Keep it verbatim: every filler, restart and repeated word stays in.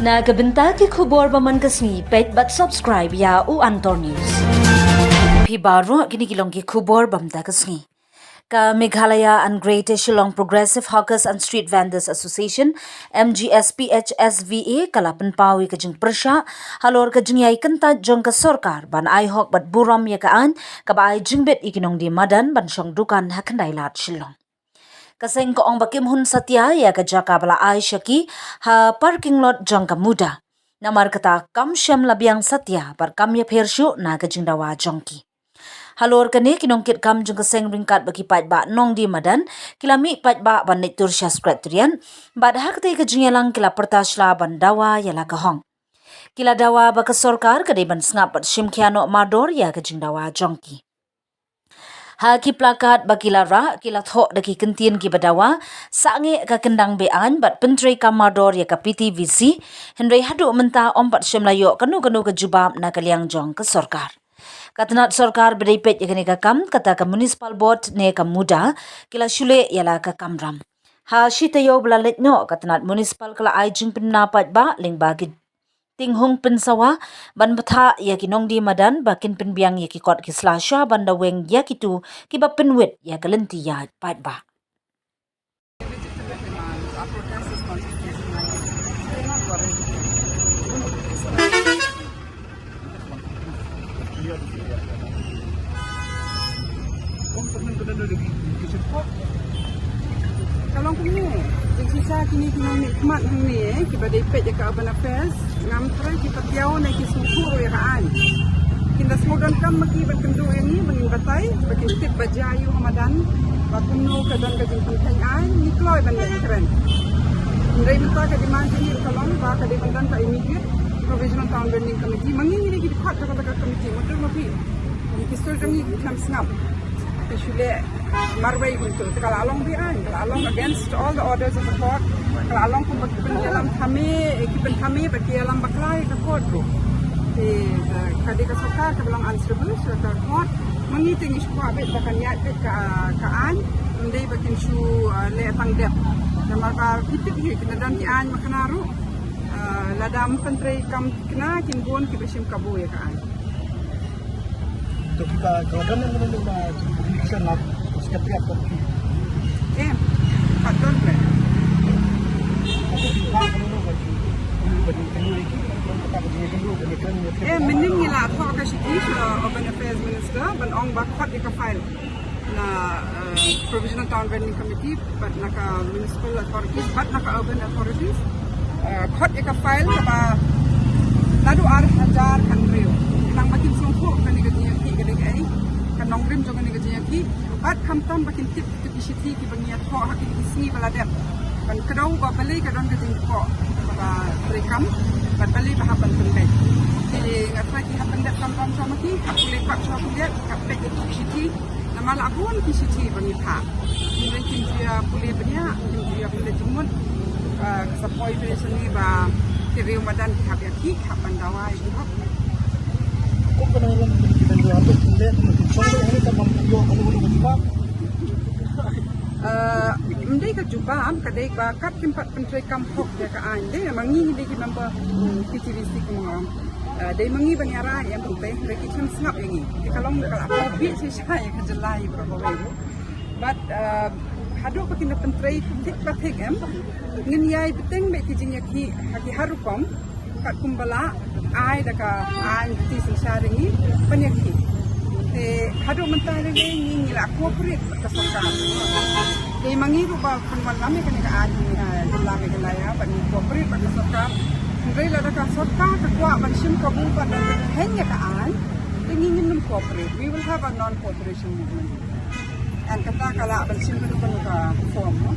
Na ka bynta ki khubor ba man ka sngi, peit bad subscribe ïa u Antor News. Phi baroh, kine ki long ki khubor ba mynta ka sngi. Ka Meghalaya and Greater Shillong Progressive Hawkers and Street Vendors Association, M G S P H S V A, ka la pynpaw ïa ka jingpyrshah halor ka jingïai kyntait jong ka sorkar ban ai hok bad burom ïa ka aiñ kaba ai jingbit ïa ki nongdie madan ban shong dukan ha Khyndailad, Shillong. Ka seng ka ong ba kim hun satia ïa ka jaka ba la ai sha ki ha parking lot jong ka MUDA. Namar kata kam shym la biang satia bad kam ïapher shuh na ka jingdawa jong ki. Halor kane, ki nongkitkam jong ka seng ryngkat bad ki paidbah nongdie madan ki la mih paidbah ban leit tur sha Secretariat bad ha katei ka jingïalang ki la pyrta shla ban dawa ïa la ka hok. Ki la dawa ba ka sorkar ka dei ban sngap bad shim khia noh mardor ïa ka jingdawa jong ki. Ha ki plakat ba ki la rah, ki la thoh da ki kyntien kiba dawa: Sangeh ka kyndang be-aiñ bad pyntreikam mardor ïa ka P T V C. Hynrei haduh mynta ym pat shym la ïoh kano kano ka jubab na ka liang jong ka sorkar. Ka tnat sorkar ba dei peit ïa kane ka kam, kata ka Municipal Board ne ka MUDA, ki la shu leh ïa la ka kamram. Ha shi taïew ba la leit noh, ka tnat municipal ka la ai jingpynbna paidbah lyngba ki tinghung pynsawa ban bthah ïa ki nongdie madan ba kin pynbiang ïa ki kot ki sla shwa ban da weng ïa kito kiba pynwit ïa ka lynti ïaid paidbah. Ka long kumne, jingshisha kine ki nongmihkhmat hangne, eh, kiba dei peit ïa ka Urban Affairs, ngam tharai ki patiaw ne ki sngewthuh ruh ïa ka aiñ. Kin da sngewdonkam ma ki ban kynduh ïa ngi, ba ngin batai, ba kin tip ba jia aïu ha madan, ba kumno ka don ka jingpynkheiñ aiñ, ngi kloi ban leh kren. Hynrei mynta ka demand jong ngi ka long ba ka dei ban don ka immediate Provisional Town Vending Committee, ma ngi ngi dei ki dkhot jong kata ka committee, mutdur ma phi. Ngi ki sur jong ngi ki khlem sngap. Ki shu leh marwei kumtu, te ka la long be-aiñ, ka la long against all the orders of the court, ka la long kumba ki pynïalam thame, eh, ki pynthame bad ki ïalam bakla ïa ka court ruh. Te, eh, ka dei ka sorkar kaba long answerable sha ka court. Ma ngi te ngi shu kwah beit ba kan ïaid beit ka, ka aiñ, ym dei ba kin shu, eh, leh tang dep. Namar ba phi tip hi, ki la don ki aiñ makna ruh, eh, lada ym pyntreikam kna, kin bun kiba shim kabu ïa ka aiñ. To kita kalau kan yang menurut kita kita nak sekitar apa? Eh, pat don be. Apa kita kalau nak baju? Baju kena itu, kita baju kena, baju kena. Eh, mynnin ngi la thoh ka shithi sha Urban Affairs Minister ban ong ba khot ïa ka file na, eh, Provisional Town Vending Committee bad na ka Municipal Authorities bad na ka Urban Authorities. Eh, khot ïa ka file kaba naduh ar hajar khathynriew. Khnang ba kin sngewthuh kane ka jingïakhih ka dei kaei, ka nongrim jong kane ka jingïakhih, bad khamtam ba kin tip kito ki shithi kiba ngi ïathoh ha kine ki sngi ba la dep, ban kdew ba balei ka don ka jingkhoh kaba treikam bad balei ba hap ban pynbeit. Te nga tharai ki hap pyndep kam kam sha ma ki, hap pule pat sha pule, hap peit ïa ki shithi. Namar la bun ki shithi ba ngi phah. Ngi kin jia pule bniah, kin jia pule jingmut. Ah, ka sa poi pule sha ngi ba ki riew madan ki hap ïakhih, ki hap ban dawa ïa ki hok. Ko ka nang lam ki ban dawa, ki ban dawa, ki ban dawa. Ah, ym dei ka jubab, ka dei ba kat kim pat pyntreikam hok ïa ka aiñ. Dei ma ngi, ngi dei ki member, mm, P T V C kumno. Ah, dei ma ngi ban ïa rai em, pynthei, hynrei ki khlem sngap ïa ngi. Te ka long ka la pynbit shisha ïa ka jylla ïa ka bawei. Bad, ah, haduh ba kin da pyntrei thik ba thik em, ngin ïai bteng beit ki jingïakhih ha ki har rukom, katkum ba la ai da ka aiñ kti synshar ïa ngi ban ïakhih. Te haduh mynta lei lei ngi, ngi la cooperate bad ka sorkar. Te ma ngi ruh ba pynwan lam ïa kane ka aiñ, ngi, ah, lam ïa kane ka aiñ, bad ngi cooperate bad ka sorkar. Hynrei lada ka sorkar ka kwah ban shim kabu bad ban pynkheiñ ïa ka aiñ, te ngi ngin ym cooperate. We will have a non-cooperation movement. And kata ka lah ban shim kano kano ka form, no?